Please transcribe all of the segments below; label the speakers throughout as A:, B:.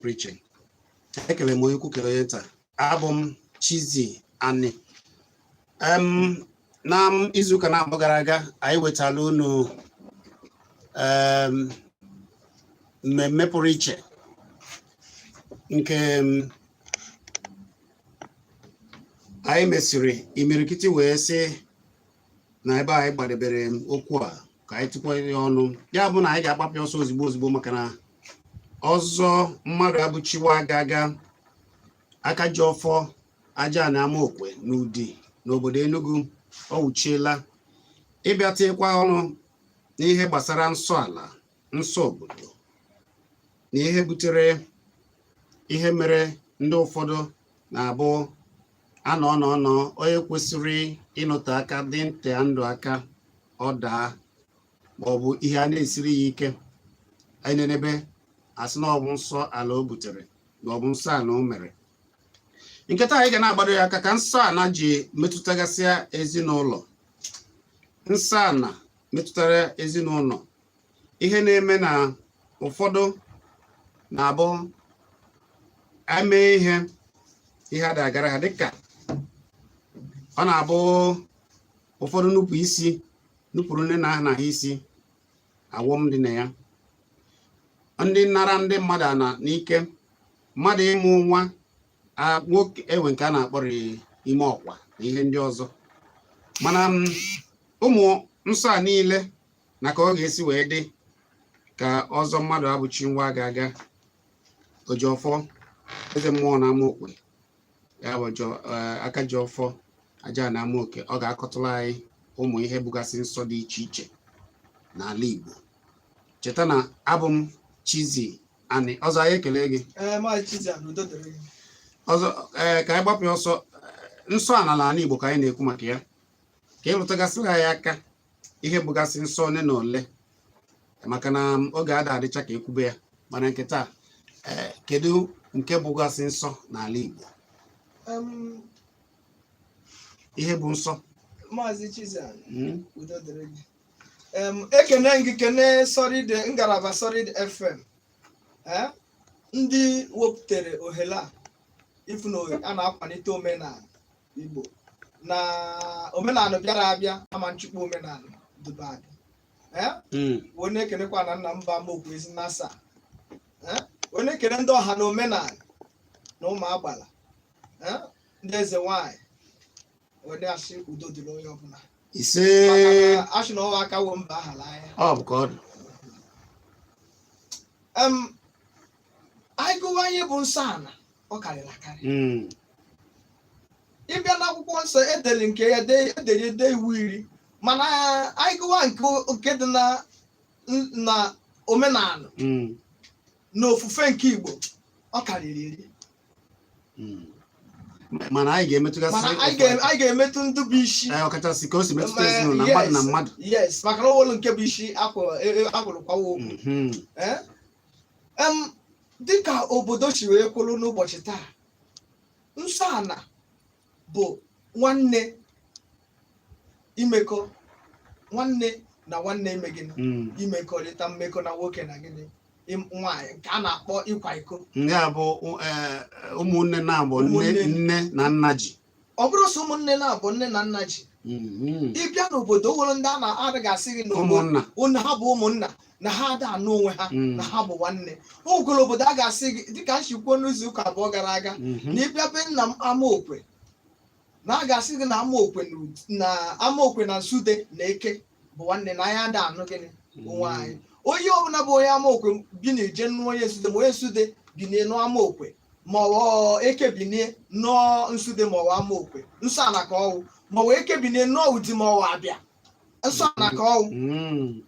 A: Pụrụ iche. Ekele m onye ukwu, kele onye nta. Abụ m Chizzy Ani. Na izuụka na-abụ gara aga, anyị wetara unu mmemme pụrụ iche nke anyị mesịrị imirikiti wee sị na ebe anyị gbadebere okwu a ka anyị tụkwa ya ọnụ. Ya bụ na anyị ga-agbapụ ọsọ ozigbo ozigbo, maka na Ọzọ Mmadụabụchi Nwaagaga, aka ji ọfọ aja na Amaokwe n'Udi n'obodo Enugu, ọ wụchiela ịbịa tinyekwa ọnụ n'ihe gbasara nsọ ala, nsọ obodo na ihe butere ihe mere ndị ụfọdụ na-abụ anọ nọ nọ onye kwesịrị ịnọte aka dị nte ndụ aka, ọ daa ma ọ bụ ihe a na-esiri ya ike. Anyị na-enebe asị na ọ bụ nsọ ala o butere na ọ bụ nsọ ala o mere. Nke taa, anyị ga na-agbado ya aka ka nsọ ala ji metụtagasịa ezinụlọ, nsọ ala metụtara ezinụlọ, ihe na-eme na ụfọdụ na-abụ eme ihe, ihe ada agara ha, dịka ọ na-abụ ụfọdụ nupụ isi, nupụrụ nne na nna ha isi, awọm dị na ya. Ndị nara ndị mmadụ ana n'ike, mmadụ ịmụ nwa nwoke enwe nke a na-akpọrọ ime ọkwa na ihe ndị ọzọ. Mana ụmụ nsọ a niile na ka ọ ga-esi wee dị ka Ọzọ Mmadụabụchi Nwaagaga, Ojiọfọ, eze mmụọ na Amaokwe, ya bụ aka ji ọfọ aja na Amaokwe, ọ ga-akọtụrụ anyị ụmụ ihe bụgasị nsọ dị iche iche n'ala Igbo. Cheta na abụ m Chizzy Ani. Ọzọ, anyị ekele gị.
B: Ee, Maazị Chizzy Ani, udo dịrị gị.
A: Ọzọ, ee, ka anyị gbapụ ya ọsọ. Nsọ ala n'ala Igbo ka anyị na-ekwu maka ya, ka ị rụtụgasịrị anyị aka ihe bụgasị nsọ ole na ole, maka na oge ada adịcha ka ekwube ya. Mana nke taa, ee, kedu nke bụgasị nsọ n'ala Igbo? Ihe bụ nsọ?
B: Maazị Chizzy Ani, udo dịrị gị. Ekene gị, kene Solid, ngalaba Solid FM, ndị wepụtara ohere a ịfụ na a na-akwalite omenala Igbo na omenala bịara abịa ama nchukwu omenala duba abịa. Wee na-ekenekwa na nna mba Amaokwe Ezinasa, wee na-ekene ndị ọha na omenala na ụmụ agbala, ndị eze nwanyị, wee na-asị udo dịrị onye ọbụla.
A: Ise.
B: Maka na asị na ọwa aka wo mba ahala anya.
A: Ọ bụ ka ọ dị.
B: Anyị gụwa ihe bụ nsọ ala, ọ karịrị akarị. Ịbịa n'akwụkwọ nsọ, edere nke ya, edere ede iwu 10, mana anyị gụwa nke dị na omenala na ofufe nke Igbo, ọ karịrị 10.
A: Mana anyị ga-emetụgasị
B: Mana anyị ga-emetụ ndị bụ isi.
A: Ee, ọkachasị ka o si metụta ezinụlọ na mmadụ na mmadụ.
B: Yes, maka na owolu nke bụ isi akwụrụ kwawa okwu. Dịka obodo si wee kwụrụ n'ụbọchị taa, nsọ ala bụ nwanne imekọ, nwanne na nwanne ime gịnị? Imekọrịta mmekọ na nwoke na gịnị, nwaanyị, nke a na-akpọ ịkwa iko.
A: Nke a bụ ụmụnne na-abụ nne
B: Ụmụnne.
A: nne na nna ji.
B: Ọ bụrụ sọ ụmụnne na-abụ nne na nna ji. Ịbịa n'obodo, o nwere ndị a na-adịghị asị gị n'obodo
A: Ụmụnna.
B: Ụnụ ha bụ ụmụnna na ha ada anụ onwe ha, na ha bụ nwanne. O nwekwara obodo a ga-asị gị, dịka m si kwuo n'izu ụka 2 gara aga, na ịbịa be nna m Amaokwe, na a ga-asị gị na Amaokwe na Amaokwe na Nsude na Eke bụ nwanne, na anyị ada anụ gịnị, onwe anyị. Onye ọbụla bụ onye Amaokwe bi na ije nụọ onye Nsude, ma onye Nsude bi n'enu Amaokwe, ma ọ Eke binie nụọ Nsude, ma ọ Amaokwe, nsọ ana ka ọwụ. Ma ọ Eke binie nụọ Udi, ma ọ Abịa, nsọ ana ka ọwụ.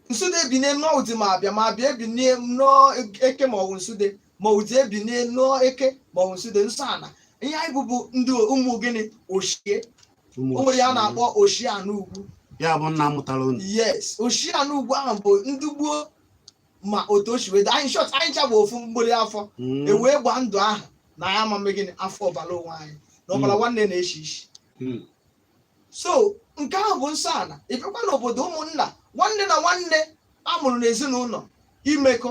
B: Nsude ebinie nụọ Udi ma Abịa, ma Abịa ebinie nụọ Eke ma ọ bụ Nsude, ma Udi ebinie nụọ Eke ma ọ bụ Nsude, nsọ ana. Ihe anyị bụbu ndị ụmụ gịnị, Oshie.
A: Ụmụ
B: O nwere ya a
A: Oshie.
B: na-akpọ Oshie anụ ugwu.
A: Ya bụ nna mụtara unu.
B: Yes, Oshie anụ ugwu ahụ bụ ndị gboo, ma otu o si wee dị anyị short, anyị ncha bụ ofu mgbori afọ. E wee gbaa ndụ ahụ na anyị ama mme gịnị, afọ ọbara onwe anyị na ọbara nwanne na-eshi isi. So nke ahụ bụ nsọ ala. Ị bịakwa n'obodo, ụmụnna, nwanne na nwanne a mụrụ n'ezinụlọ imekọ,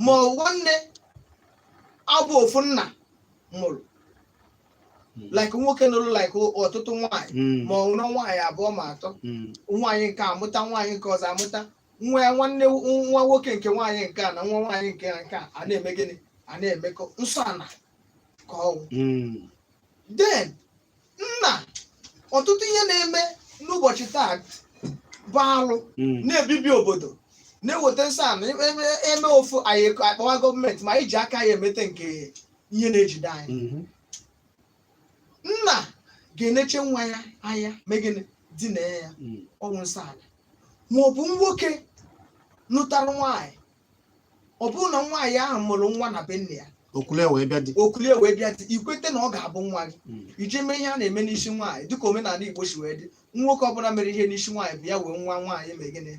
B: ma ọ nwanne Abụ ofu nna mụrụ, like nwoke nụrụ like ọtụtụ nwaanyị, ma ọ nụrụ nwaanyị abụọ ma atọ, nwaanyị nke a amụta, nwaanyị nke ọzọ amụta nwa ya, nwanne nwa nwoke nke nwaanyị nke a na nwa nwaanyị nke a a na-eme gịnị? A na-emekọ. Nsọ ana ka ọnwụ. Then nna, ọtụtụ ihe na-eme n'ụbọchị taa bụ alụ na-ebibi obodo, na-eweta nsọ ana. Eme ofu, anyị akpọwa gọọmenti, ma anyị ji aka ya emete nke ihe na-ejide anyị. Nna ga-eneche nwa ya anya, mee gịnị? Dina ya. Ọnwụ nsọ ala. Ma ọ bụ nwoke nụtara nwaanyị, ọ bụrụ na nwaanyị ahụ mụrụ nwa na be nne ya,
A: Okwule wee bịa dị.
B: Okulie wee bịa dị, ikwete na ọ ga-abụ nwa gị, ije mee ihe a na-eme n'isi nwaanyị dịka omenala Igbo si wee dị. Nwoke ọbụla mere ihe n'isi nwaanyị bụ ya wee nwa nwaanyị mee gịnị?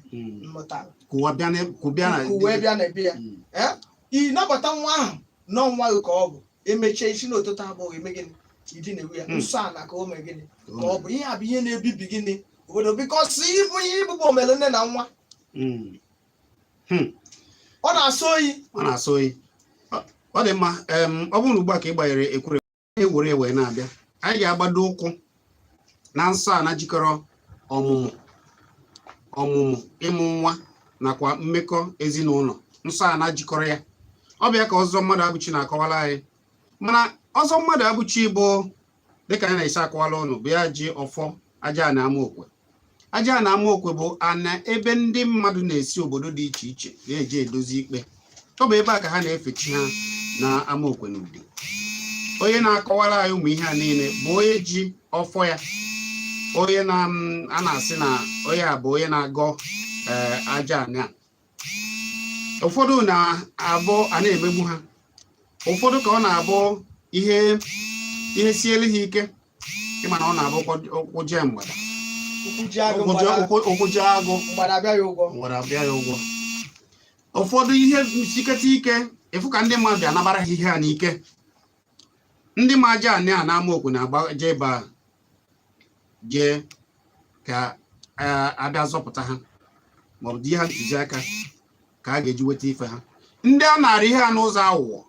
B: Mụtara.
A: Kụwa bịa kụ bịa na
B: Ku wee bịa na ebe ya. Ee, ị nabata nwa ahụ n'ọnwa gị ka ọ bụ. Emechie isi n'ụtụtụ abụọ, eme gịnị? Idina ewu ya. Nsọ ala ka o mee gịnị? Ka ọ bụ. Ihe a bụ ihe na-ebibi gịnị? Obodo, because ịbụ ihe ibụbụ omere nne na nwa. Ọ na-asọ oyi.
A: Ọ na-asọ oyi. Ọ dị mma. Ọ bụrụ na ugbu a ka ị gbanyere ekwure ewere wee na-abịa, anyị ga-agbado ụkwụ na nsọ ana jikọrọ ọmụmụ, ịmụ nwa nakwa mmekọ ezinụlọ, nsọ ana jikọrọ ya. Ọ bịa ka Ọzọ Mmadụ Abụchi na-akọwara anyị. Mana Ọzọ Mmadụ Abụchi bụ, dịka anyị na-esi akọwala ụnụ, bụ ya ji ọfọ aja na Amaokwe. Aja na Amaokwe bụ ana ebe ndị mmadụ na-esi obodo dị iche iche na-eje edozi ikpe. Ọ bụ ebe a ka ha na-efe chi ha na Amaokwe na Ude. Onye na-akọwara anyị ụmụ ihe a niile bụ onye ji ọfọ ya, onye na a na-asị na onye a bụ onye na-agọ ee aja ana. Ụfọdụ na-abụ a na-emegbu ha, ụfọdụ ka ọ na-abụ ihe sielu ha ike. Ịma na ọ na-abụ ụkwụ jee mgbada,
B: Ụkwụ ji agụ,
A: ụkwụ jee agụ,
B: mgbada abịa ya ụgwọ.
A: Mgbada abịa ya ụgwọ. Ụfọdụ ihe siketa ike, ịfụ ka ndị mmadụ bịa anabara ha ihe a n'ike. Ndị ma aja anị a na Amaokwe na-agba jee ebe a jee ka abịa zọpụta ha maọbụ di ha ntụziaka ka a ga-eji weta ife ha. Ndị a nara ihe a n'ụzọ aghụghọ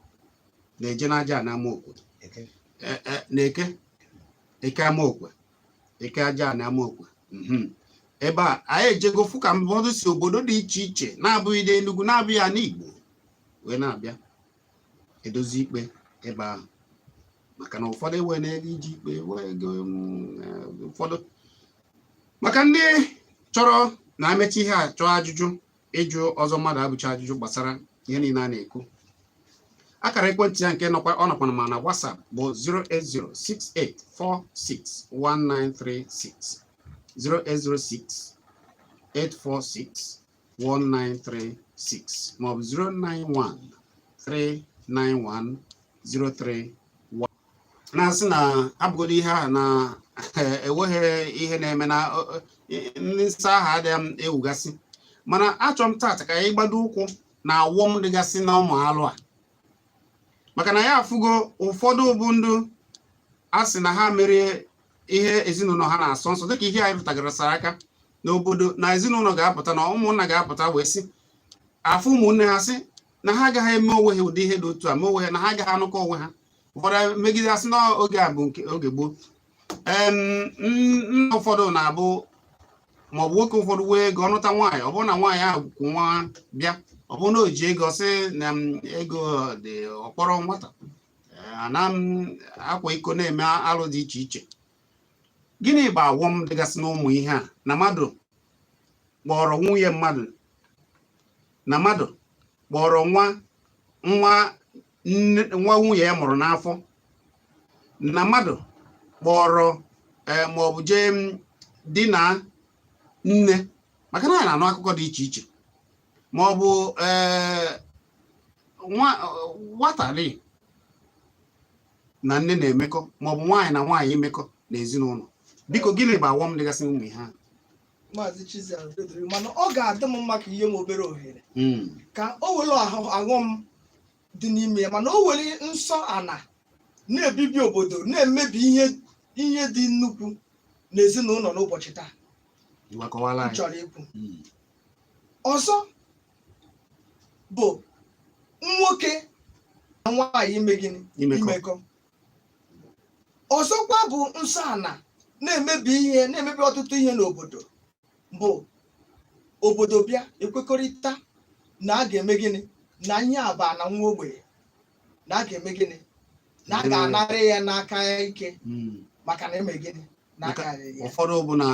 A: na-eje n'aja a na Amaokwe na eke Amaokwe, eke aja a na Amaokwe. Ebe a anyị ejego fụ ka ụfọdụ si obodo dị iche iche na-abụghị n'Enugu, na-abụghị ana Igbo, wee na-abịa edozi ikpe ebe ahụ, maka na ụfọdụ ewe na-ego iji ikpe wee ego ụfọdụ. Maka ndị chọrọ na emechi ihe a, chọọ ajụjụ ịjụ Ọzọ Mmadụ Abụchi ajụjụ gbasara ihe niile a na-ekwu, akara ekwentị ya nke nọkwa ọ nọkwa ma na WhatsApp bụ 08068461936, 0806 846 1936, maọbụ 091 391 03 na-asị na abụgodo ihe ahụ na enweghị ihe na-eme na ndị nsọ ahụ adịghị m ewugasị. Mana achọ m tata ka anyị gbado ụkwụ na awọm dịgasị na ụmụ alụ a, maka na ya afụgo ụfọdụ bụ ndụ a sị na ha merie ihe ezinụlọ ha na-asọ nsọ, dịka ihe anyị rụtagarasara aka n'obodo na ezinụlọ ga-apụta na ụmụnna ga-apụta wee sị afụ ụmụnne ha, sị na ha agaghị eme onwe ha ụdị ihe dị otu a, mee onwe ha, na ha agaghị anụkọ onwe ha. Ụfọdụ megide asị na oge a bụ nke oge gboo. Nna ụfọdụ na-abụ maọbụ nwoke ụfọdụ wee ego ọnụta nwaanyị, ọ bụrụ na nwaanyị ahụ kwụ nwa bịa, ọ bụrụ na o ji ego, sị na ego dị, ọkpọrọ nwata ana m akwa iko, na-eme alụ dị iche iche. Gịnị bụ awọm dịgasị n'ụmụ ihe a na mmadụ kpọrọ nwunye mmadụ, na mmadụ kpọrọ nwa nwa nwa nwunye ya mụrụ n'afọ, na mmadụ kpọrọ ma ọ bụ jee di na nne, maka na anyị na-anụ akụkọ dị iche iche, ma ọ bụ nwa nwatari na nne na-emekọ, ma ọ bụ nwaanyị na nwaanyị imekọ n'ezinụlọ? Biko, gịnị bụ awọm dịgasị ụmụ ihe a?
B: Maazị Chiziam Pedro, mana ọ ga-adị m mma ka ihe m obere ohere ka o were aghọm dị n'ime ya, mana o were nsọ ana na-ebibi obodo, na-emebi ihe dị nnukwu n'ezinụlọ n'ụbọchị taa.
A: Ngwa, kọwara
B: M
A: anyị.
B: chọrọ ikwu ọzọ bụ nwoke Nwaanyị ime gịnị?
A: Imekọ.
B: Imekọ. Ọzọkwa bụ nsọ ana na-emebi ihe, na-emebi ọtụtụ ihe n'obodo, bụ obodo bịa ekwekọrịta na a ga-eme gịnị, na ihe a bụ ana nwa ogbenye, na a ga-eme gịnị, na a ga-anara ya n'aka ike, maka na eme gịnị, na
A: Maka
B: aka ya.
A: Ụfọdụ bụ na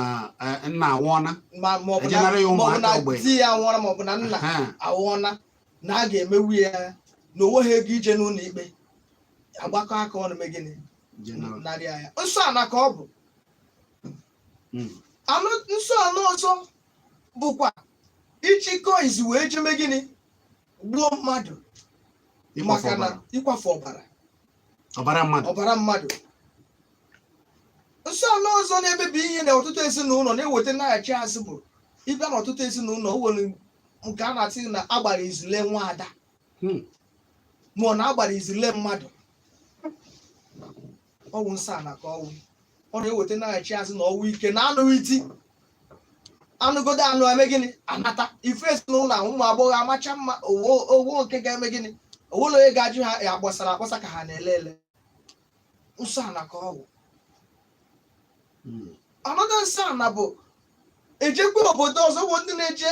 A: nna anwụọna,
B: ma ma ọ bụ na
A: ejenara ya
B: ma ọ bụ
A: ụmụaka
B: na
A: ogbenye.
B: Di ya nwụọla, ma ọ bụ na nna anwụọna, na a ga-emewu ya na onweghị ego ije n'ụlọ ikpe, agbakọ aka ọnụ mee gịnị?
A: Jenara.
B: Narịa ya. Nsọ ana ka ọ bụ. Anụ nsọ anụ ọzọ bụkwa ịchịkọ izu wee jeme gịnị, gbuo mmadụ.
A: Ịkwafu
B: Maka na
A: ọbara.
B: Ịkwafu ọbara.
A: Ọbara mmadụ.
B: Ọbara mmadụ. Nsọ anụ ọzọ na-emebi ihe na ọtụtụ ezinụlọ, na-eweta naghachi azụ, bụ ịbịa n'ọtụtụ ezinụlọ, o nwere nke a na-asị na agbara izule nwa ada, ma ọ na-agbara izule mmadụ. Ọwụ nsọ ana ka ọwụ. Ọ na-eweta naghachi azụ na ọwụ ike na anụghị iti anụgodo anụ eme gịnị, anata ife ezinụlọ ahụ. Ụmụ agbọghọ amacha mma, owo owo nke ga-eme gịnị, owolo onye ga-ajụ ha ya gbasara agbasa ka ha na-ele ele. Nsọ ana ka ọwụ. Anọdụ nsọ ana bụ ejekwa obodo ọzọ, bụ ndị na-eje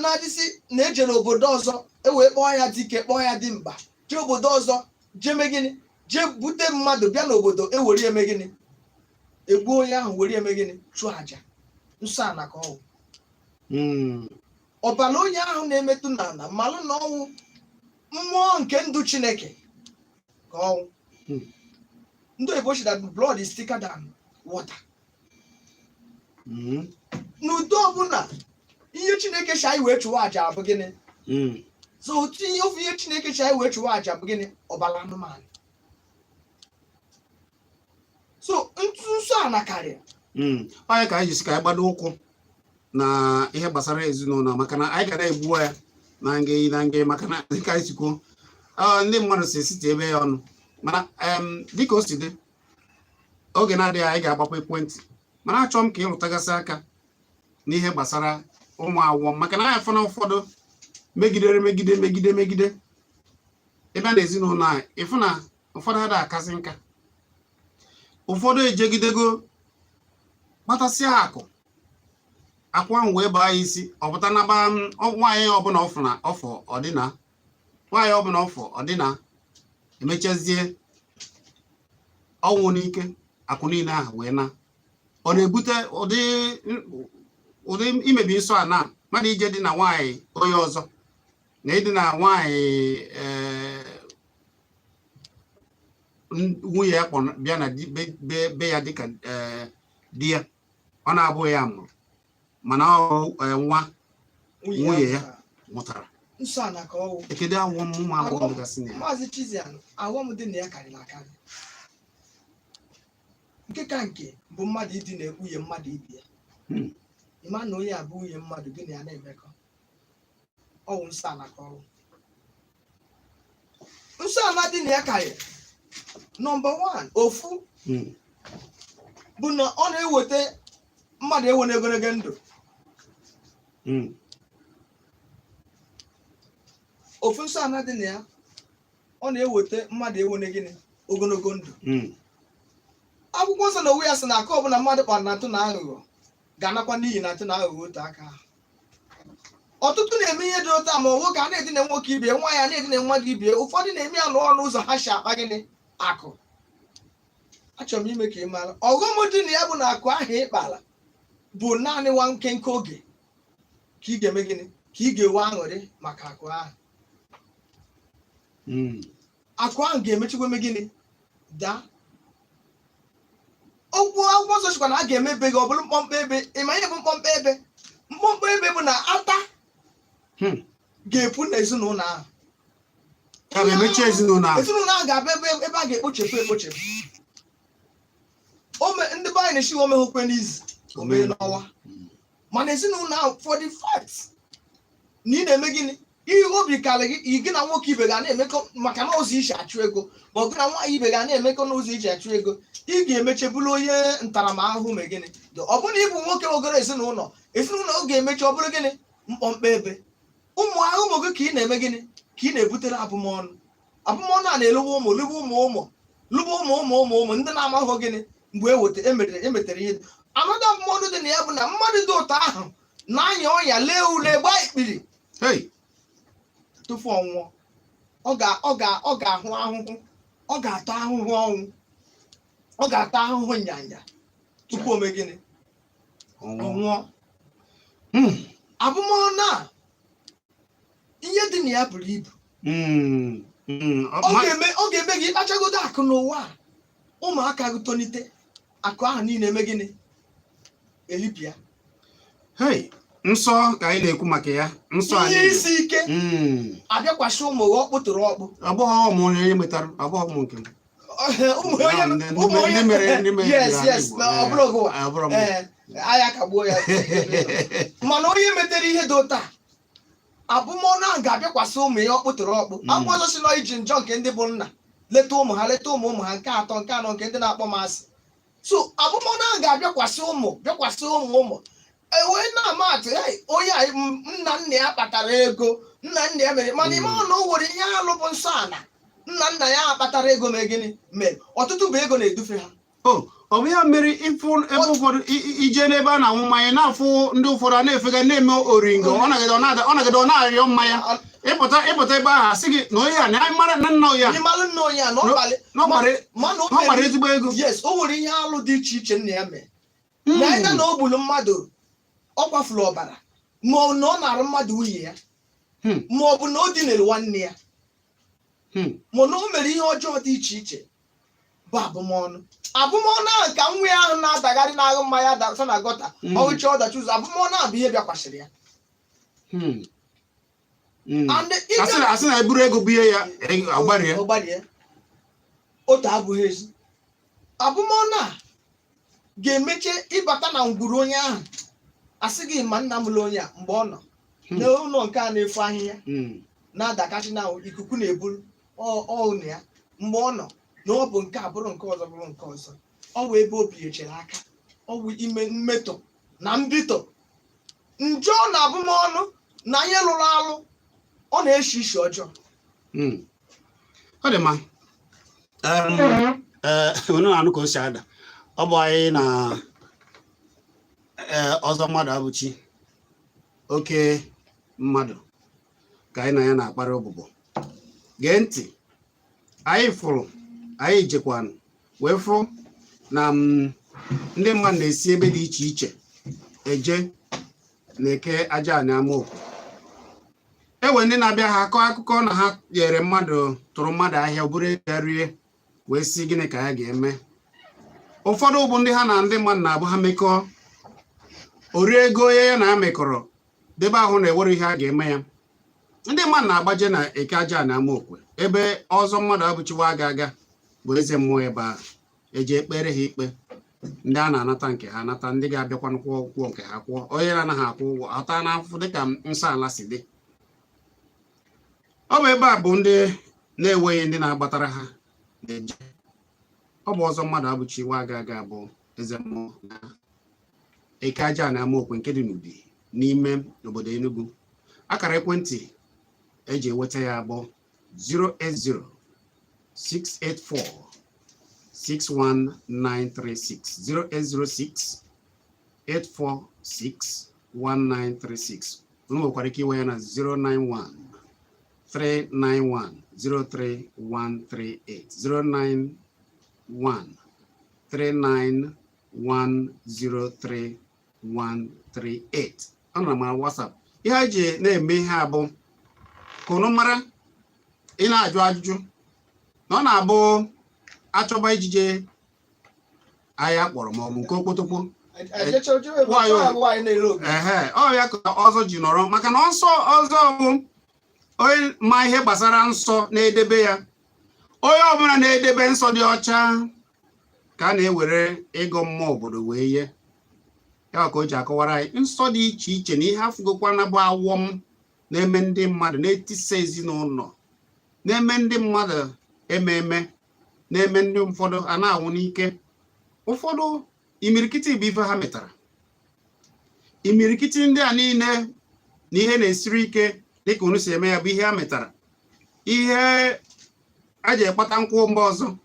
B: na-adịsị na-eje n'obodo ọzọ, ewee kpọọ ya dike, kpọọ ya dimkpa, jee obodo ọzọ, jee mee gịnị, jee bute mmadụ bịa n'obodo, ewere eme gịnị, egbuo onye ahụ, were eme gịnị, chụọ àjà. Nsọ ana ka ọwụ. Ọbara onye ahụ na-emetụ n'ala, malụ na ọnwụ mmụọ nke ndụ Chineke ka ọnwụ. Ndị oyibo sị that blood is thicker than water. N'udo ọbụla, ihe Chineke si anyị wee chụwa àjà bụ gịnị? So otu ihe, ofu ihe Chineke si anyị wee chụwa àjà bụ gịnị? Ọbara anụmanụ. So ntụ nsọ ana karịa.
A: Onye ka anyị jisi ka anyị gbado ụkwụ na ihe gbasara ezinụlọ, maka na anyị ga na-egbu ya na nge na nge, maka na dịka anyị si kwuo, ndị mmadụ si esite ebe ya ọnụ. Mana dịka o si dị, oge na-adịghị anyị ga-agbapụ ekwentị, mana achọrọ m ka ịrụtagasị aka n'ihe gbasara ụmụ awọ, maka na anyị afụna ụfọdụ megidere, megide, megide, megide ebe a na ezinụlọ a, ịfụ na ụfọdụ ada akasị nka, ụfọdụ ejegidego kpatasịa akụ, akwa ahụ wee baa ya isi, ọ pụta naba nwaanyị ọbụla ọfụ na ọfọ ọdịna, nwaanyị ọbụla ọfọ ọdịna, emechazie ọnwụ n'ike, akụ niile ahụ wee na. Ọ na-ebute ụdị ụdị imebi nsọ a na mmadụ ije dị na nwaanyị onye ọzọ, na ịdị na nwaanyị nwunye ya kpọ bịa na be ya dịka di ya, ọ na-abụghị ya mụrụ, mana ọ nwa nwunye ya mụtara.
B: Nsọ ana ka ọwụ.
A: Ekedu awọ ụmụ agbọghọ dịgasị na ya?
B: Maazị Chizian, aghọm dị na ya karịrị akarị. Nke ka nke bụ mmadụ idina nwunye mmadụ ibe ya. Ịma na onye a bụ nwunye mmadụ, gị na ya na-emekọ, ọwụ nsọ ana ka ọwụ. Nsọ ana dị na ya karịrị. Number one, ofu bụ na ọ na-eweta mmadụ ewe n'ogologo ndụ. Ofu nsọ ana dị na ya, ọ na-eweta mmadụ ewe na gịnị, ogologo ndụ. Akwụkwọ nsọ na onwe ya sị na akụ ọbụla mmadụ kpara na ntụ na aghụghọ ga-anakwa n'iyi na ntụ na aghụghọ otu aka ahụ. Ọtụtụ na-eme ihe dị otu a, ma nwoke a na-edina nwoke ibie, nwa ya na-edina nwa gị ibie. Ụfọdụ na-eme ya n'ọnụ ụzọ ha si akpa gịnị, akụ. Achọrọ m ime ka ị mara ọghọm dị na ya bụ na akụ ahụ ị kpara bụ naanị nwa nkenke oge ka ị ga-eme gịnị, ka ị ga-enwe aṅụrị maka akụ ahụ. Akụ ahụ ga-emechikwa eme gịnị, daa. Okwu akwụkwọ nsọ sịkwa na a ga-emebe gị, ọ bụrụ mkpọmkpọ ebe. Ịma ihe bụ mkpọmkpọ ebe? Mkpọmkpọ ebe bụ na ata ga-epu n'ezinụlọ ahụ.
A: Ya bụ emechi ezinụlọ ahụ.
B: Ezinụlọ ahụ ga-abụ ebe a ga-ekpochepụ ekpochepụ. Ndị be anyị na-esi omeghokwe n'izu, omee n'ọnwa. Mana ezinụlọ ahụ, for the fact na ị na-eme gịnị, ihe obi karị gị, gị na nwoke ibe ga na-emekọ maka na ụzọ isi achụ ego, ma ọ gị na nwaanyị ibe ga na-emekọ n'ụzọ iji achụ ego, ị ga-emeche bụrụ onye ntaramahụhụ. Ma gịnị, ọ bụrụ na ị bụ nwoke nwegoro ezinụlọ, ezinụlọ ọ ga-emechi, ọ bụrụ gịnị, mkpọmkpọ ebe. Ụmụ ụmụ gị ka ị na-eme gịnị, ka ị na-ebutere abụmọnụ. Abụmọnụ a na-eluwe ụmụ, luwe ụmụ ụmụ, luwe ụmụ ụmụ ụmụ ụmụ ndị na-amaghị gịnị mgbe eweta emetere emetere ihe. Anọdụ abụmọnụ dị na ya bụ na mmadụ dị ụtọ ahụ na-anya ọnya, lee ule, gbaa ikpiri tupu ọ nwụọ. Ọ ga-ahụ ahụhụ, ọ ga-ata ahụhụ ọnwụ, ọ ga-ata ahụhụ nyanya tupu o mee gịnị? Ọ nwụọ. Abụmọnụ a, ihe dị na ya buru ibu. Ọ ga-eme gị ịkpachagodo akụ n'ụwa a, ụmụaka gị tonite, akụ ahụ niile eme gịnị? Elipịa.
A: Hey, nsọ ka anyị na-ekwu maka ya, nsọ
B: ihe
A: anyị.
B: Isi ike abịakwasị ụmụ gị ọkpụ tụrụ ọkpụ.
A: Ọ bụghị ụmụ onye metara, ọ bụghị ụmụ nke m.
B: Ụmụ onye
A: Ndị
B: ụmụ onye
A: ndị mere n'ala
B: yes.
A: Igbo.
B: Na ọ bụrụ gụwa.
A: Ọ bụrụ m.
B: Ee, anya kagbuo ya, mana onye metere ihe dị ụta, abụmọnụ ahụ ga-abịakwasị ụmụ ya ọkpụ tụrụ ọkpụ. Akwụkwọ ọzọ si na iji njọ nke ndị bụ nna leta ụmụ ha, leta ụmụ ụmụ ha nke atọ, nke anọ, nke ndị na-akpọ m asị. So abụmọnụ ahụ ga-abịakwasị ụmụ, bịakwasị ụmụ ụmụ, ewee na-ama atụ, "Hey, onye a nna nna ya kpatara ego, nna nna ya mere." Mana ime na o nwere ihe alụ bụ nsọ ala nna nna ya kpatara ego mee gịnị mee. Ọtụtụ bụ ego na-edufe ha.
A: O ọ bụ ya mere ịfụ ebe ụfọdụ ije n'ebe a na-aṅụ mmanya, na-afụ ndị ụfọdụ a na-efega, na-eme oringo, ọ nagide ọ na-ada, ọ nagide ọ na-arịọ mmanya. Ịpụta ebe ahụ, asị gị na onye a na anyị mara na nna onye a
B: Ịmalụ nna onye a na ọ kpali
A: na ọ kpara
B: mana o
A: na ọ kpara
B: mere
A: ezigbo ego.
B: Yes, o nwere ihe alụ dị iche iche nna ya mee, na ịga na o gburu mmadụ, ọ kwafuru ọbara, ma ọ na ọ nara mmadụ nwunye ya, ma ọ bụ na o dinere nwanne ya, ma na o mere ihe ọjọọ dị iche iche, bụ abụmọnụ. Abụmọnụ ahụ ka nwa ya ahụ na-adagharị n'ahụ mmanya dasa na gutter, ọhụcha ọdachi ụzọ. Abụmọnụ ahụ bụ ihe bịakwasịrị ya. And
A: Asị na eburu ego bunye ya, agbarie.
B: Ọ gbarie. Otu abụghị ezi abụmọnụ a ga-emeche ịbata na ngwuru onye ahụ, asị gị ma nna mụrụ onye a mgbe ọ nọ n'ụlọ nke a na-efu ahịhịa, na-adakachi na ikuku na-eburu ọnụ ya mgbe ọ nọ na ọ bụ nke a bụrụ nke ọzọ, bụrụ nke ọzọ, ọ bụ ebe o binyechere aka, ọ bụ ime mmetọ na mbitọ njọ na abụmọnụ na ihe lụrụ alụ, ọ na-eshi isi ọjọọ.
A: Ọ dị mma. Unu na-anụ ka o si ada. Ọ bụ anyị na ọzọ mmadụ abụchi oke mmadụ ka anyị na ya na-akparị ụbụbọ. Gee ntị, anyị fụrụ, anyị jekwanụ wee fụ na ndị mmadụ na-esi ebe dị iche iche eje na-eke aja na amaokwu. Ewe ndị na-abịa, ha akọ akụkọ na ha nyere mmadụ, tụrụ mmadụ ahịa, ọ bụrụ ego ya rie, wee sị gịnị ka ya ga-eme. Ụfọdụ bụ ndị ha na ndị mmadụ na-abụ ha mekọọ, o rie ego onye ya na ya mekọrọ, debe ahụ na ewere ihe a ga-eme ya. Ndị mmadụ na-agbaje na eke aja na amaokwe, ebe ọzọ mmadụ abụchiwa aga aga bụ eze mmụọ ebe ahụ, eji ekpere ha ikpe. Ndị a na-anata nke ha anata, ndị ga-abịakwanụ kwụọ ụgwọ nke ha kwụọ, onye na-anaghị akwụ ụgwọ ata n'afụfụ dịka nsọ ala si dị. Ọ bụ ebe a bụ ndị na-enweghị ndị na-agbatara ha na-eje. Ọ bụ ọzọ mmadụ abụchiwa aga aga bụ eze mmụọ na eke aja na amaokwe nke dị n'Udi n'ime obodo Enugu. Akara ekwentị eji enweta ya bụ 080 684 61936, 0806 846 1936. Unu nwekwara ike iwe ya na 091 391 03138, 091 391 03138. Ọ nọ na WhatsApp. Ihe anyị ji na-eme ihe a bụ ka unu mara ị na-ajụ ajụjụ na ọ na-abụ achọba ijije ahịa kpọrọ ma ọ bụ nke okpotokpo.
B: Nwaanyị na-ere obi.
A: Ehe, ọ ya ka ọzọ ji nọrọ, maka na ọsọ ọzọ bụ onye ma ihe gbasara nsọ na-edebe ya. Onye ọbụla na-edebe nsọ dị ọcha ka a na-ewere ịgọ mmụọ obodo wee ye ya, ka o ji akọwara anyị nsọ dị iche iche na ihe afụgokwana bụ awọm na-eme ndị mmadụ, na-etisa ezinụlọ, na-eme ndị mmadụ eme eme, na-eme ndị ụfọdụ a na-anwụ n'ike. Ụfọdụ imirikiti bụ ife ha metara. Imirikiti ndị a niile na ihe na-esiri ike dịka unu si eme ya bụ ihe ha metara. Ihe A ji ekpata nkwụ mba ọzọ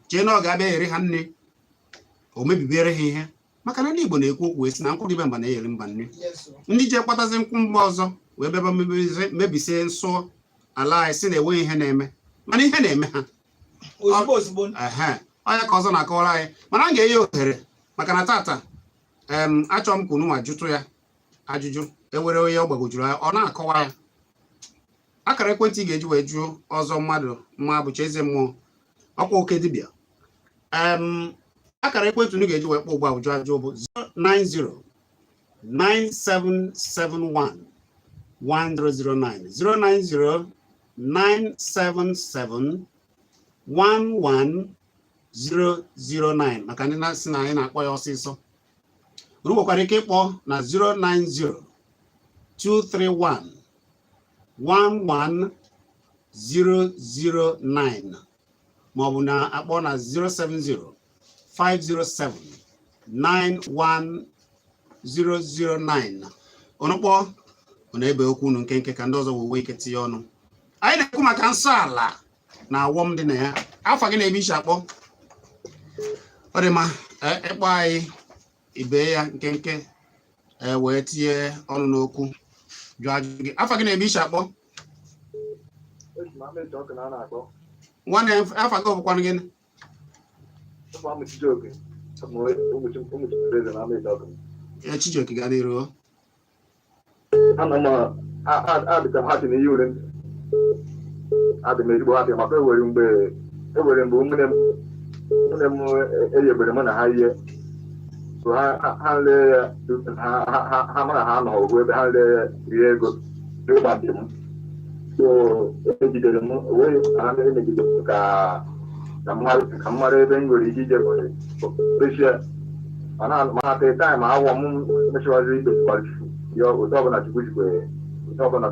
A: chee na ọ ga-abịa ghere ha nri, o mebibiere ha ihe, maka na ndị Igbo na-ekwu okwu wee sị na nkwụ dị be mba na-eghere mba nri. Ndị ji ekpatazi nkwụ mba ọzọ wee bịaba mebisie nsọ ala anyị, sị na enweghị ihe na-eme, mana ihe na-eme ha
B: ozugbo ozugbo.
A: Ehe, ọ ya ka ọzọ na-akọwara anyị, mana m ga-enye ohere maka na tata achọrọ m ka unu nwa jụtụ ya ajụjụ ewere onye ọ gbagwojuru anya ọ na-akọwa ya. Akara ekwentị ị ga-eji wee jụọ ọzọ mmadụ mma bụcha eze mmụọ ọkwa oke dibịa. Akara ekwentị unu ga-eji wee kpọọ ugbu a jụọ ajụjụ bụ 090 9771 1009, 090 977 11009, maka ndị na-asị na anyị na-akpọ ya ọsịsọ. Unu nwekwara ike ịkpọ na 090 231 11009, maọbụ na akpọ na 070 507 91009. Unu kpọọ, unu ebe okwu unu nkenke ka ndị ọzọ wee nwee ike tinye ọnụ. Anyị na-ekwu maka nsọ ala na awọm dị na ya. Afa gị na ebe i si akpọ? Ọ dị mma, ịkpọ anyị ibe ya nkenke, wee tinye ọnụ n'okwu, jụọ ajụjụ gị. Afa gị na ebe i si akpọ? Nwanne, afa gị ọ bụkwanụ gịnị? Chijioke, gaa n'iru.
C: Ana m adịka m happy na ihe ure m adị m ezigbo happy maka ewere mgbe ụmụnne m eyegbere mụ na ha ihe so ha lee ya ha mara ha nọ ohu ebe ha lee ya rie ego n'ịgba nke m, so emegidere m wee ha emegidere m ka m mara ebe m nwere ike ije kpechie mana at a time awọ m mechiwazi ikpechikwara Chukwu ya otu ọbụla Chukwu jikwe otu ọbụla o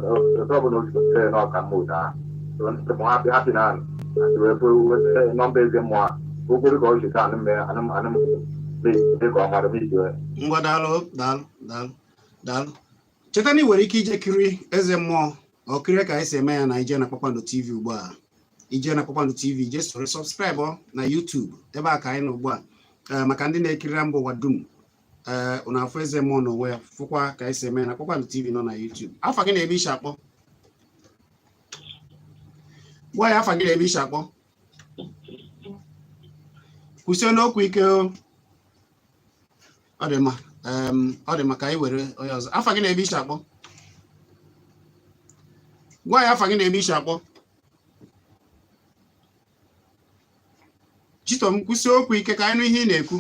C: jikwere na ọka mma otu ahụ. So m happy happy na wee weta nọmba eze mmụọ a okporo ka ọ si taa anụ anụ anụ mee ka ọ mara m ijiwe.
A: Ngwa, daalụ, daalụ, daalụ, daalụ. Cheta na ị nwere ike ije kiri eze mmụọ, ọ kirie ka anyị si eme ya na ije na Kpakpando TV ugbu a. Ije na Kpakpando TV, ije soro subscribe na YouTube ebe a ka anyị nọ ugbu a. Ee, maka ndị na-ekiri na mba ụwa dum, ee, unu afụ eze mmụọ n'onwe ya, fụkwa ka anyị si eme ya na Kpakpando TV nọ na YouTube. Afa gị na ebe i si akpọ? Gwa ya afa gị na ebe i si akpọ. Kwụsie n'okwu ike o. Ọ dị mma. Ọ dị mma, ka anyị were onye ọzọ. Afa gị na ebe i si akpọ? Gwa ya afa gị na ebe i si akpọ. Chisom, kwụsie okwu ike ka anyị nụ ihe ị na-ekwu.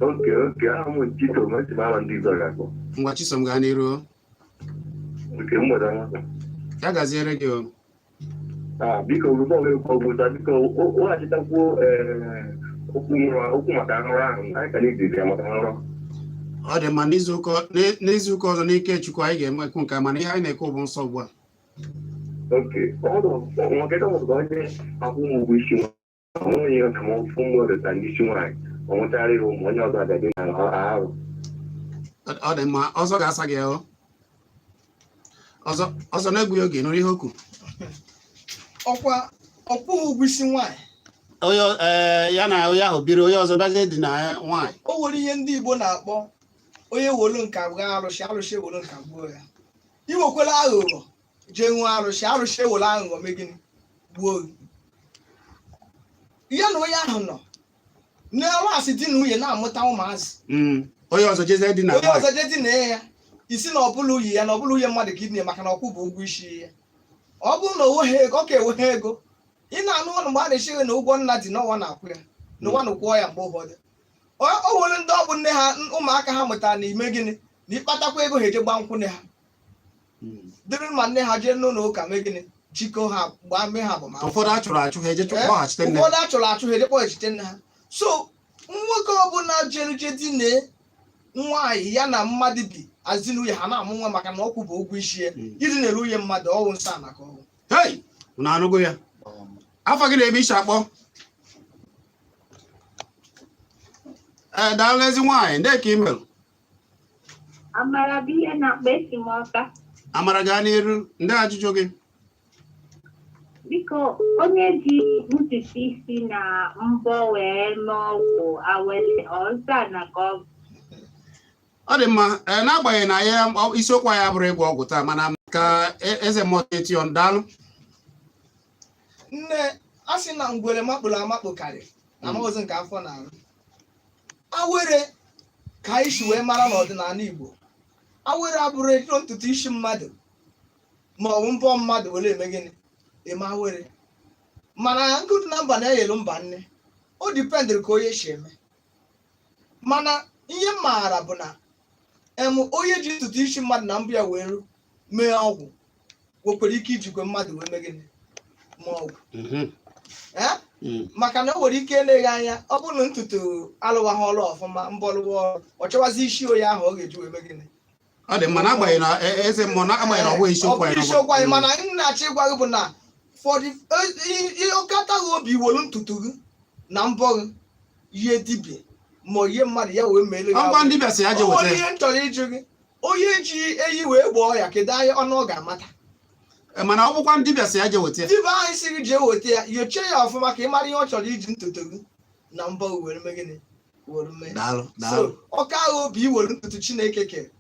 C: Okay, aha m Chisom, esi m ama ndị Igbo ga-akpọ.
A: Ngwa Chisom, gaa n'iru o.
C: Nke mgbede ọma.
A: Ya gaziere gị o.
C: Ah, biko, ozugbo ọbụla ekwu okwu taa, biko weghachitakwuo okwu nrọ, okwu maka nrọ ahụ anyị ka na-ejiri ya maka nrọ.
A: Ọ dị mma, n'izuụka ọzọ n'ike Chukwu anyị ga-emekwu nke a, mana ihe anyị na-ekwu bụ nsọ ugbu a.
C: Okay, ọnụ nwoke ọnọdụ ka onye akwụ m ụgwọ isi nwa onye ka m fụ mmadụ ka ndị isi nwaanyị ọ nwụchara ya ụmụ onye ọzọ abịa na arụ.
A: Ọ dị mma, ọzọ ga-asa gị ahụ ọzọ ọzọ na-egbughị oge. Nụrụ ihe okwu.
B: Ọkwa ọkwụ ụgwọ isi nwaanyị.
A: Onye ya na onye ahụ biri, onye ọzọ bịazie dị na nwaanyị.
B: O nwere ihe ndị Igbo na-akpọ onye wolu nka gaa arụsị, arụsị ewolu nka gbuo ya. Iwekwela aghụghọ jee nwee arụsị, arụsị ewolu aghụghọ mee gịnị? Gbuo gị. Ya na onye ahụ nọ n'ọrụ asị di na nwunye na-amụta ụmụazị.
A: Onye ọzọ jezie dị na
B: onye
A: nwaanyị.
B: Ọzọ jee di na ya, isi na ọbụla uyi ya na ọbụla nwunye mmadụ ka idina, maka na ọkwụ bụ ụgwọ isi ya. Ọ bụrụ na o nweghị ego, ọ ka enweghị ego. Ị na-anụ ọnụ mgbe a na-echi gị na ụgwọ nna dị n'ọnwa na-akwụ ya n'ụwa na kwụọ ya. Mgbe ụfọdụ o nwere ndị ọ bụ nne ha, ụmụaka ha mụtara na ime gịnị na ịkpatakwa ego ha eje gba nkwụ nne ha dịrị ma nne ha jee n'ụlọ ụka mee gịnị, jikọọ ha, gbaa mee ha agbamakwụkwọ.
A: Ụfọdụ a chụrụ achụ ha eje kpọghachite nne.
B: Ụfọdụ a chụrụ achụ ha eje kpọghachite nne ha. So nwoke ọbụla jere je dine nwaanyị ya na mmadụ bi azị nwunye ha na-amụ nwa, maka na ọkwụ bụ ụgwọ isi ya. Iri na-eru nwunye mmadụ, ọwụ nsọ ana ka ọwụ.
A: Hei, unu anụgo ya. Afa gị na ebe i si akpọ? Ee, daalụ ezi nwaanyị. Ndị ka email.
D: Amara bụ ihe na-akpa, esi m Ọka.
A: Amara, gaa n'iru. Ndị ajụjụ gị.
D: Biko, onye ji ntutu isi na mbọ wee mee ọgwụ awele ọzọ na ka ọ bụ?
A: Ọ dị mma. N'agbanyeghị na ya isiokwu anyị abụrụ ịgwọ ọgwụ taa, mana ka eze mmụọ eti ọnụ. Daalụ.
B: Nne, a sị na ngwere makpụrụ amakpụ karị na amaghịzi nke afọ na-arụ. Awere ka anyị si wee mara n'ọdịnala Igbo, awere abụrụ ejiro ntutu isi mmadụ ma ọ bụ mbọ mmadụ were eme gịnị, eme awere. Mana nkụ dị na mba na-eyelu mba nne. O dependịrị ka onye si eme. Mana ihe m maara bụ na em onye ji ntutu isi mmadụ na mbụ ya wee mee ọgwụ nwekwara ike ijikwa mmadụ wee mee gịnị, mee ọgwụ. Eh? Maka na o nwere ike eleghị anya, ọ bụrụ na ntutu alụwaghị ọrụ ọfụma, mbọ lụwa ọrụ, ọ chọwazi isi onye ahụ ọ ga-eji wee mee gịnị.
A: Ọ dị mma. N'agbanyeghị na eze mmụọ, n'agbanyeghị na ọ bụghị
B: Ọ
A: isiokwu
B: bụrụ
A: anyị.
B: isiokwu anyị, mana m na-achọ ịgwa gị bụ na for the ọkataghị obi welu ntutu gị na mbọ gị ihe dibịa ma ihe mmadụ ya wee meere gị
A: Ọgwa
B: awere.
A: ndị bịa sị ya je
B: O nwere
A: weta.
B: ihe m chọrọ ịjụ gị: onye ji eyi wee gbọọ ya, kedu ahịa ọnụ ọ ga-amata?
A: Mana ọ bụkwa ndị bịa sị ya je weta ya.
B: Dibịa ahụ sị gị jee weta ya, nyochie ya ọfụma ka ị mara ihe ọ chọrọ iji ntutu gị na mbọ gị were mee gịnị, were mee.
A: Daalụ.
B: So
A: Daalụ.
B: ọka ahụ obi iwere ntutu Chineke kere,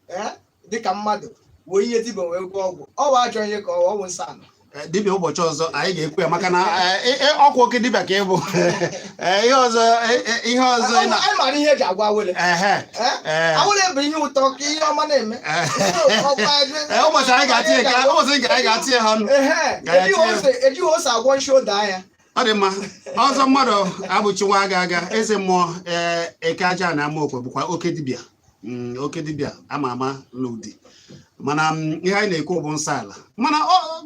B: ee, dịka mmadụ wee ihe dibịa wee gwọọ ọgwụ, ọ bụ ajọ ihe ka ọ bụ nsọ ala.
A: Dibịa, ụbọchị ọzọ anyị ga-ekwu ya, maka na ọkwa oke dibịa ka ị bụ. Ihe ọzọ, ihe ọzọ ị na
B: Anyị mara ihe eji agwa awele. Ee? Awele bụ ihe ụtọ ka ihe ọma na-eme. So,
A: Ụbọchị anyị ga-atinye ka ụbọchị nke anyị ga-atinye ha ọnụ.
B: Ehe.
A: Ga-ya
B: Ejighị ose agwọ nshi odo anya.
A: Ọ dị mma. Ọzọ mmadụ abụchiwa aga aga, eze mmụọ, ee, eke aja na amaokwe bụkwa oke dibịa, oke dibịa ama ama n'ụdị. Mana ihe anyị na-ekwu bụ nsọ ala. Mana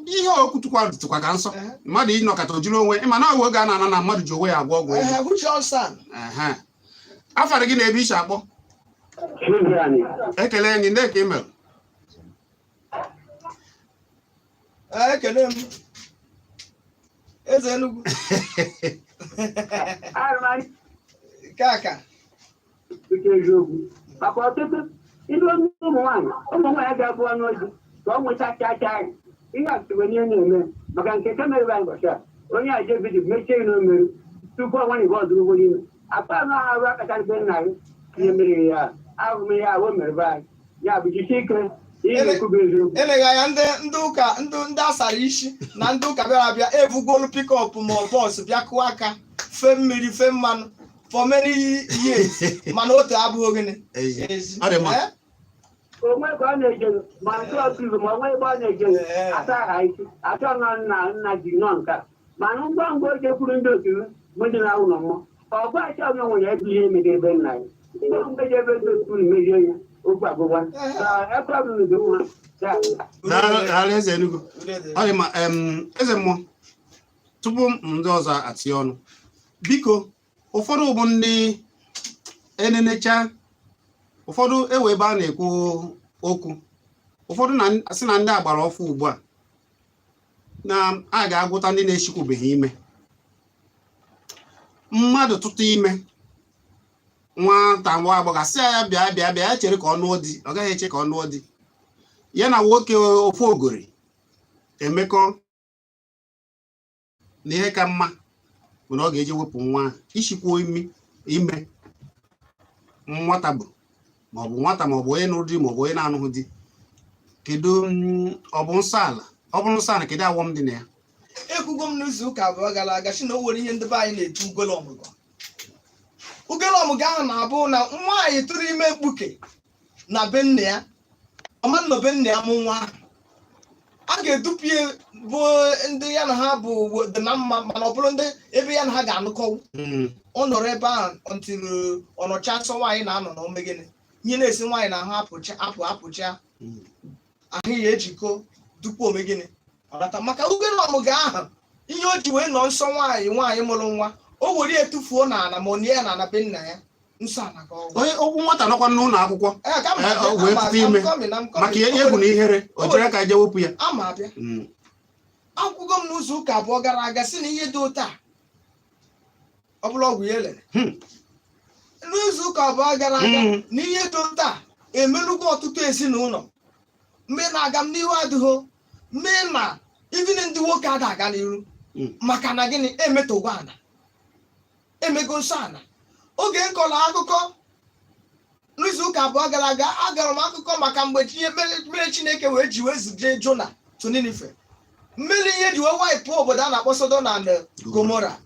A: ihe okwutukwa dịtụkwa ka nsọ mmadụ ịnọkọta ojiri onwe ịma na oge a na-ana na mmadụ ji onwe ya agwọ ọgwụ ego.
B: Ehe, uche ọsọ ala.
A: Ehe. Afara gị na ebe ishi akpọ? Ekele gị. Ndị ka ị mere?
B: Ee, ekele m eze Enugu nke aka.
E: Uche eziokwu, maka ọtụtụ ndị onye ụmụ nwaanyị ga-abụ ọnụ oji ka ọ nwetacha acha anyị ihe atụrụ ihe na-eme, maka nke ka mere anyị ụbọchị a, onye a jebido mechie ihe o mere tupu ọnwa na ibe ọdụrụ ugbo n'ime akpa anụ arụ akacha be nna gị. Ihe mere ya ahụ m, ihe ahụ o mere be anyị, ya bụ jisie ike, ihe na-ekwu bụ eziokwu.
B: Eleghị anya ndị ụka, ndị asara isi na ndị ụka bịara abịa evugolu pickup ma ọ bus bịa kụọ aka fee mmiri, fee mmanụ for many years, mana otu abụghị gịnị?
A: Ezi.
B: Ezi.
A: Ọ dị mma.
B: Eh?
E: Onwe ka ọ na-eje, ma nke ọkụ ma onwe ebe ọ na-eje, asa ha isi achọ nọ nna nna ji nọ nka, mana ngwa ngwa o jekwuru ndị otu bụ ndị na-awụ nọ mmụọ ọgụ achọ onye nwere ebe ihe emega ebe nna ya, ngwa ngwa eje ebe ndị otu unu mezie ya, okwu agwụgwa ka ebe ọ bụla udo nwa.
A: Daalụ, daalụ, eze Enugu.
B: Udo dị.
A: Ọ dị mma. Eze mmụọ, tupu m ndị ọzọ atinye ọnụ, biko, ụfọdụ bụ ndị enenecha, ụfọdụ ewe ebe a na-ekwu okwu, ụfọdụ na sị na ndị agbara ọfụ ugbu a na a ga-agwụta ndị na-echikwubeghị ime. Mmadụ tụtụ ime, nwata nwa agbọghọ, sị ya bịa, bịa, bịa, ya chere ka ọ nụọ di. Ọ gaghị eche ka ọ nụọ di ya na nwoke ofu ogori emekọ, na ihe ka mma bụ na ọ ga-eji wepụ nwa ahụ. Ishikwuo imi ime nwata bụ maọbụ nwata maọbụ onye nụrụ di maọbụ onye na-anụghị di, kedu ọ bụ nsọ ala? Ọ bụrụ nsọ ala, kedu awọm dị na ya?
B: Ekwugo m n'izu ụka 2 gara aga sị na o nwere ihe ndị be anyị na-etu ugolo ọmụgwọ. Ugolo ọmụgwọ ahụ na-abụ na nwaanyị tụrụ ime mkpuke na be nne ya, ọma nọ be nne ya mụ nwa ahụ, a ga-edupu ya bụ ndị ya na ha bụ dị na mma, mana ọ bụrụ ndị ebe ya na ha ga-anụkọwu. Ọ nọrọ ebe ahụ ntiri ọnọcha nsọ nwaanyị na-anọ na ome gịnị, ihe na-esi nwaanyị na ahụ apụcha apụ apụcha. Ahụ ya ejikọ tupu ome gịnị, ọ nata. Maka ugolo ọmụgwọ ahụ, ihe o ji wee nọ nsọ nwaanyị, nwaanyị mụrụ nwa, o were ya etufuo n'ala ma ọ nie ya n'ala be nna ya, nsọ ala ka ọ bụ.
A: Onye okwu nwata nọkwa n'ụlọ akwụkwọ.
B: Ee, ka m
A: Eh,
B: abịa,
A: o wee tụta ime.
B: I'm coming, I'm coming.
A: Maka egwu na ihere, o jere ka je wepụ ya.
B: Ama abịa. Akwụgo m n'ụzọ ụka 2 gara aga si na ihe dị otu a, ọ bụla ọgwụ ya elere. N'izu ụka 2 gara aga, na ihe dị otu a emelụgo ọtụtụ ezinụlọ. Mgbe na-aga m n'ihu adịghị mgbe na Even ndị nwoke ada aga n'iru. Maka na gịnị? Emetogo ana, emego nsọ ana. Oge m kọrọ akụkọ n'izu ụka 2 gara aga, agara m akụkọ maka mgbe mere Chineke wee ji wee zije Jona to Ninive, mmiri ihe ji wee waịpụ obodo a na-akpọ Sodom na Gomora.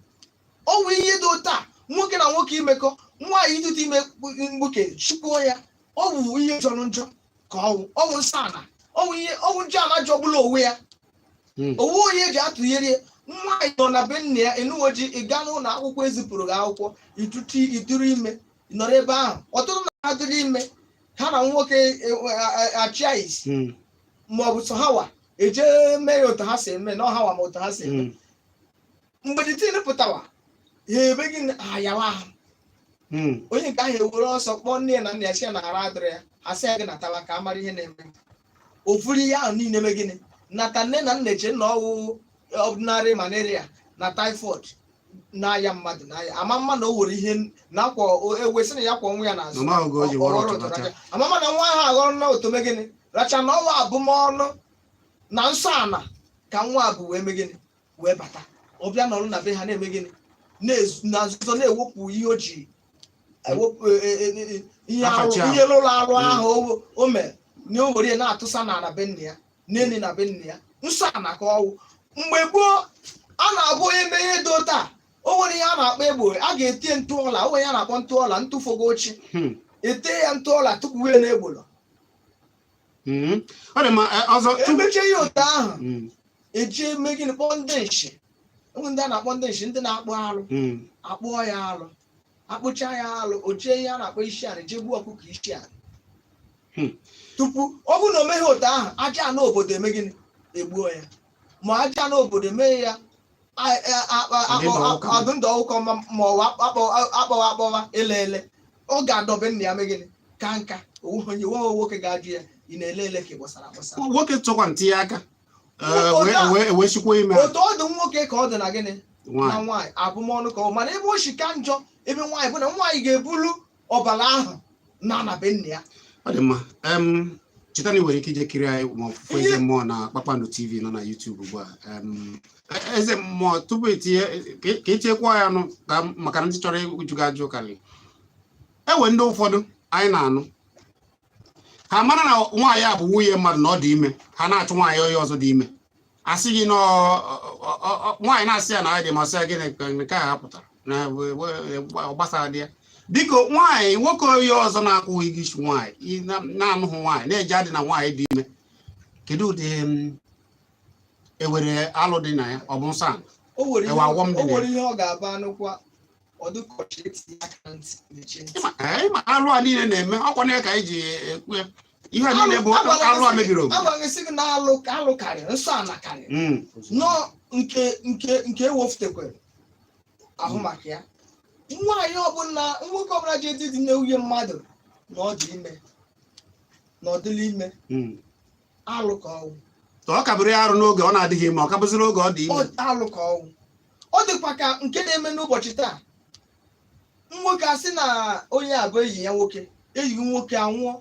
B: Ọ wụ ihe dị otu a, nwoke na nwoke imekọ, nwaanyị ịtụtụ ime mkpuke chụkwuo ya, ọ wụ ihe jọrọ njọ ka ọ wụ. Ọ wụ nsọ ana, ọ wụ ihe, ọ wụ njọ ana jọgburu onwe ya. Owu onye eji atụnyere nwaanyị nọ na be nna ya enuwe ji ịga n'ụlọ akwụkwọ, ezipụrụ gị akwụkwọ, ịtụtụ ịdụrụ ime, nọrọ ebe ahụ. Ọtụtụ na-adụrụ ime ha na nwoke achịa isi ma ọ bụ sọ hawa eje mee ya otu ha si eme na ọhawa ma otu ha si eme. Mgbe the thing pụtawa, ha ebe gị ayawa ahụ. Onye nke ahụ ewere ọsọ kpọọ nne ya na nna ya, sị ya na ara adịrị ya. Ha sị ya gị natawa ka a mara ihe na-eme. Ofuru ihe ahụ niile eme gịnị nata nne na nna eche na ọwụ ordinary malaria na typhoid na-aya mmadụ na-aya ama mma na o were ihe na akwa ewesị na ya kwa onwe ya n'azụ.
A: Mama oge o ji were
B: Ọ ghọrọ
A: ụtụ racha.
B: racha. Ama mma na nwa ahụ aghọrọ na otome gịnị racha na ọwa abụmọnụ na nsọ ana ka nwa a bụ wee mee gịnị wee bata. Ọ bịa nọrọ na be ha na-eme gịnị na nzuzo na-ewepụ ihe o ji ewepụ ihe arụ
A: Afachi ahụ.
B: ihe lụrụ arụ ahụ o mere na o were ya na-atụsa n'ala be nna ya, n'elu na be nna ya. Nsọ ana ka ọwụ. Mgbe gboo, a na-abụ onye mee ihe dị otu a, o nwere ihe a na-akpọ egbo, a ga-etie ntụọla. O nwere ihe a na-akpọ ntụọla, ntụfogo ochi. Ete ya ntụọla tupu wee na-egbolo.
A: Ọ dị mma, ọzọ
B: Emechie ihe otu ahụ, eji eme gịnị? Kpọọ ndị nshi. Enwe ndị a na-akpọ ndị nshi, ndị na-akpụ alụ. Akpụọ ya alụ, akpụcha ya alụ, o jee ihe a na-akpọ isi anị, jee gbuo ọkụkọ isi anị. Tupu ọ bụrụ na o meghị otu ahụ, aja ana obodo eme gịnị? Egbuo ya. Ma aja ana obodo mee ya
A: Adị ndụ ọkụkọ.
B: Adị ndụ ọkụkọ, ma ọ bụ akpọwa akpọwa ele ele, ọ ga-adọbe nna ya mee gịnị ka nka onwe onye nwe nwoke ga-ajụ ya, ị na-ele ele ka ị gbasara agbasa.
A: Nwoke chọkwa ntinye aka, wee chịkwa ime.
B: Otu ọ dị nwoke ka ọ dị na gịnị na
A: nwaanyị.
B: Nwaanyị abụmọnụ ka ọ mana ebe o si ka njọ ebe nwaanyị bụ na nwaanyị ga-ebulu ọbara ahụ na na be nna ya.
A: Ọ dị mma. Cheta na ị nwere ike ije kiri anyị ma ọfụfụ Eze Mmụọ na Kpakpando TV nọ na YouTube ugbu a. Eze Mmụọ, tupu etinye ka etinyekwa ya ọnụ ka maka na ndị chọrọ ịjụ gị ajụ karịrị ewe. Ndị ụfọdụ anyị na-anụ ha mara na nwaanyị a bụ nwunye mmadụ na ọ dị ime, ha na-achụ nwaanyị onye ọzọ dị ime, asị gị na nwaanyị na-asị ya na ya dị masị ya gịnị ka nke a pụtara na ọ gbasara dị ya. Biko, nwaanyị nwoke onye ọzọ na-akwụghị gị isi nwaanyị na-anụghị nwaanyị na-eji adị na nwaanyị dị ime, kedu ụdị ewere alụ dị na ya? Ọ bụ nsọ ala?
B: O nwere ihe
A: Ewe awọm dị
B: o
A: na ya.
B: nwere ihe ọ ga-aba anụkwa ọ dịka ọchị etinye aka na ntị mechie ntị.
A: Ịma alụ a niile na-eme ọkwa na ya ka anyị ji ekwu ya. Ihe a niile bụ alụ a mebiri obodo.
B: Agwaghị sị gị na alụ alụ karịrị, nsọ ana karịrị. Nọọ nke ewefụtekwere ahụ maka ya, nwaanyị ọbụla, nwoke ọbụla ji edi dị na nwunye mmadụ na ọ dị ime na ọ dịla ime, alụ ka ọwụ.
A: Ka ọ kabụrụ ya arụ n'oge ọ na-adịghị ime, ọ kabụziri oge ọ dị ime.
B: Alụ ka ọwụ. Ọ dịkwa ka nke na-eme n'ụbọchị taa, nwoke asị na onye a bụ enyi ya nwoke, enyi nwoke anwụọ,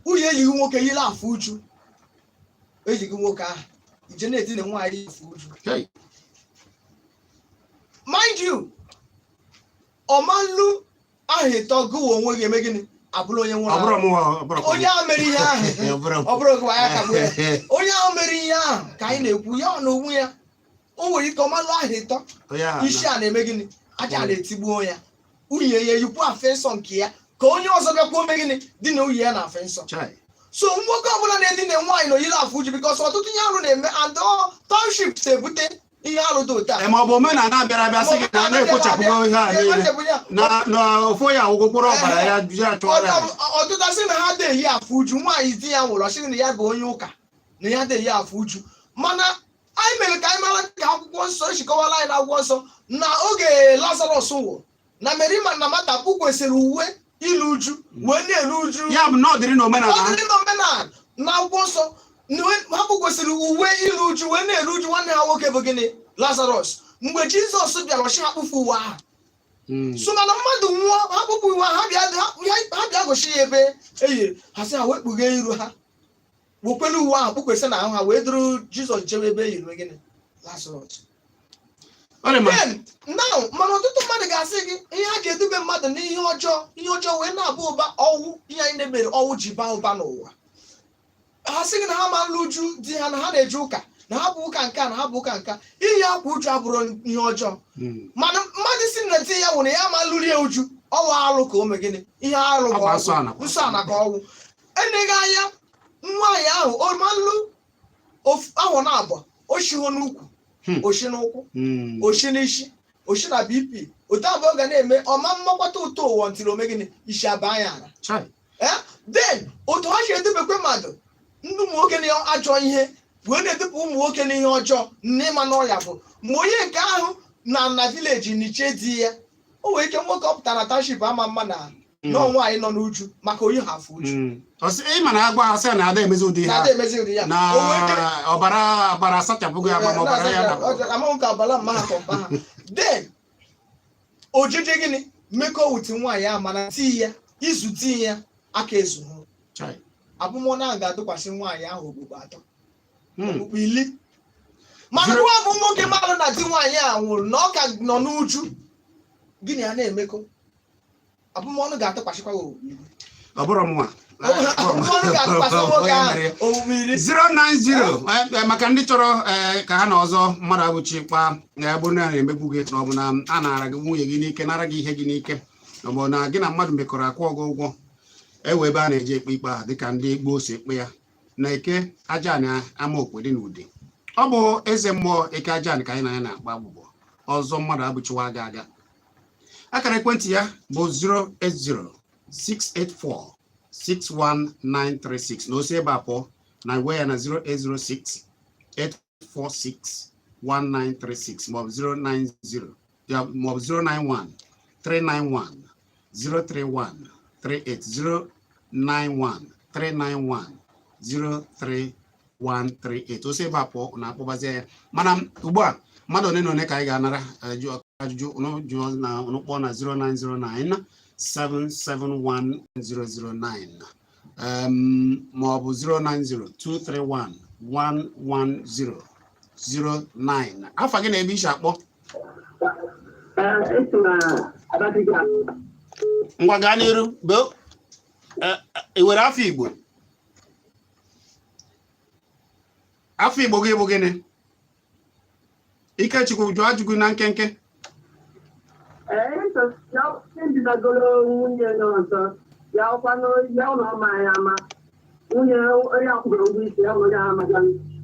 B: nwunye enyi nwoke yiri afọ uju enyi gị nwoke ahụ ije na-etinye nwaanyị afọ uju.
A: Hey.
B: Mind you, ọmalụ ahụ ịtọ gụwa onwe gị eme gịnị abụrụ onye nwụrụ
A: Ọ bụrụ
B: anwụ.
A: mụnwa, ọ bụrụ
B: Onye ahụ mere ihe ahụ,
A: Ọ bụrụ
B: ọ bụrụ gị ya kagbuo ya. Onye ahụ mere ihe ahụ ka anyị na-ekwu ya na onwe ya, o nwere ike ọmalụ ahụ ịtọ.
A: Onye ahụ
B: Isi a na-eme gịnị, aja na-etigbuo ya, nwunye ya eyikwu afe nsọ nke ya ka onye ọzọ bịakwuo ome gịnị dị na nwunye ya na afe nsọ.
A: Chai.
B: So nwoke ọbụla na-edina nwaanyị na oyiri afọ uju, because ọtụtụ ihe arụ na-eme and all townships ebute ihe arụ dị otu a.
A: Ma ọ bụ omenala bịara abịa sị gị na na-ekpochapụgo ihe a niile na ofu onye awụgo mkpụrụ ọbara ya ji achụọrọ ya.
B: Ọtụtụ asị na ha dị eyi afọ uju nwaanyị di ya nwụrụ, ọsị na ya bụ onye ụka na ya dị eyi afọ uju, mana anyị mere ka anyị mara ka akwụkwọ nsọ echikọwara anyị na akwụkwọ nsọ na oge Lazarọs nwụrụ na Meri ma na Mata kwesịrị uwe ilu uju wee na-eru uju.
A: Ya bụ na ọ dịrị n'omenala.
B: Ọ dịrị n'omenala na akwụkwọ nsọ na ha kwesịrị uwe ilu uju wee na-eru uju nwanne ha nwoke bụ gịnị, Lazarọs. Mgbe Jizọs bịara, ọchị ha kpụfu uwe ahụ. So mana mmadụ nwụọ, ha kpụpụ uwe ha bịa, ha bịa gosi ya ebe e yiri ha, sị ha wee kpughee iru ha. Wekwere uwe ahụ kpukwesị na ahụ ha wee duru Jizọs jewe ebe e yiri gịnị? Lazarọs.
A: Ọ dị mma.
B: Then now, mana ọtụtụ mmadụ ga-asị gị ihe a ga-edube mmadụ n'ihe ọjọọ, ihe ọjọọ wee na-aba ụba, ọwụ ihe anyị na-emere ọwụ ji baa ụba n'ụwa. Ha sị gị na ha ma nlụ uju di ha, na ha na-eje ụka, na ha bụ ụka nke a, na ha bụ ụka nke a. Iyi akwa uju abụrụ ihe ọjọọ, mana mmadụ si na di ya nwụrụ, ya ma lụrụ ya uju, ọwụ alụ ka o mee gịnị? Ihe alụ ka
A: Ọ bụ
B: ọ
A: asọ
B: bụ.
A: ana.
B: Nsọ ana ka ọwụ. Eneghị anya nwaanyị ahụ o ma nlụ ahụ na abụọ oshiho n'ukwu, oshi n'ụkwụ, oshi n'isi, oshi na BP, otu abụọ ga na-eme ọma mmakwata ụtọ ụwa ntiri ome gịnị? Isi aba ya ara.
A: Chai.
B: Then otu ha si edubekwe mmadụ, ndị ụmụ nwoke na ajọ ihe wee na-edupụ ụmụ nwoke n'ihe ọjọọ n'ịma n'ọya bụ ma onye nke ahụ na village niche di ya, o nwere ike nwoke ọ pụtara na township ama mma na na nwaanyị nọ n'uju maka onye ha afụ uju.
A: Ọ sị, ị ma na agwa ha sị na ada emezi ụdị ha
B: na-ada emezi ụdị ya
A: na
B: O nwere ike
A: ọbara ọbara asachapụgo ya, ma ọbara ya dapụ.
B: Amaghị ka ọbara mma ha ka mpa ha. Then ojije gịnị mmekọ with nwaanyị ahụ, mana di ya izu di ya aka ezughị.
A: Chai.
B: Abụmọnụ ahụ ga-adụkwasị nwaanyị ahụ okpukpe 3, okpukpe 10. Mana nwa bụ nwoke mmadụ na di nwaanyị a nwụrụ na ọ ka nọ n'uju, gịnị ya na-emekọ, abụmọnụ ga-atụkwasịkwa ya okpukpe 10.
A: Ọ bụrụ mụnwa.
B: Abụmọnụ ga-atụkwasị nwoke ahụ okpukpe 10.
A: 090, maka ndị chọrọ ka ha na ọzọ mmadụ abụchi kpaa, bụ na na-emegbu gị, na ọ bụ na a nara gị nwunye gị n'ike, nara gị ihe gị n'ike, ọ bụ na gị na mmadụ mekọrọ akwụ ọgụ ụgwọ, ewe ebe a na-eji ekpe ikpe ahụ dịka ndị gboo si ekpe ya na Eke Aja ama okwe dị n'Udi. Ọ bụ eze mmụọ Eke Aja ka anyị na ya na-akpa agbụgbọ ọzọ mmadụ abụchiwa aga aga. Akara ekwentị ya bụ 08068461936, na osi ebe a pụọ na gwa ya na 08068461936 maọbụ 090 ya maọbụ 09139103138, 09139103138. Osi ebe a pụọ na akpọbazie ya. Mana ugbu a, mmadụ one na one ka anyị ga-anara ajụjụ unu jụọ na unu kpọọ na 0909 771 009 ma ọ bụ 09023111009. Afa gị na ebe isi akpọ?
E: Esi na Abakaliki.
A: Ngwa, gaa n'iru bụ ị were afọ Igbo. Afọ Igbo gị bụ gịnị? Ikechukwu, jụọ ajụjụ na nkenke.
E: Ee, ya ndinagoro nwunye n'ọzọ ya ọkwanụ ya ụlọ ọma ya ama nwunye onye akwụgoro ụgwọ isi ya, onye amaga